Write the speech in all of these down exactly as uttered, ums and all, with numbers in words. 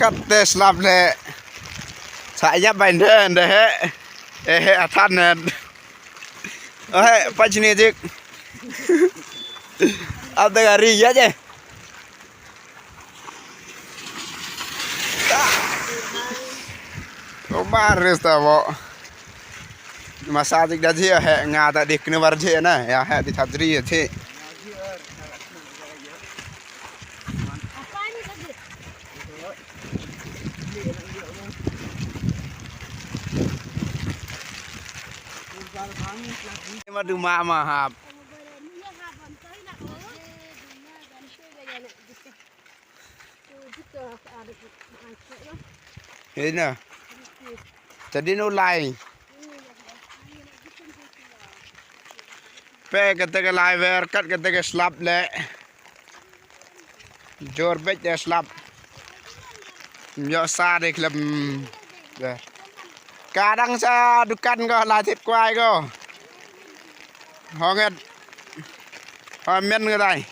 Kat te slap le. Sa ïap bai nde nde he. Eh he atan ne. Oh he pa chini jik. Ab de gari ya je. Ko baris ta bo. Masa jik da je he nga ta dik ne bar je na ya he di thadri je. Madu mama hap. Hina. Tadi no lai. Pe kata ka lai ver kat kata ka slap le. Jor bej de slap. Yo sa de klem. Kadang sa dukan ko la thip kwai ko. Honget. Homen ko dai.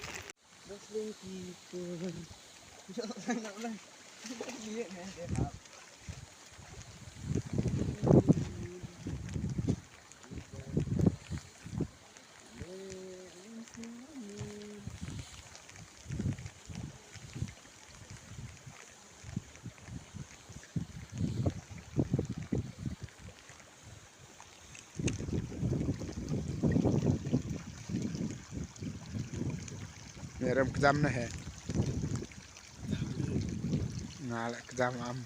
Merem kjam na he. Nga la kjam am.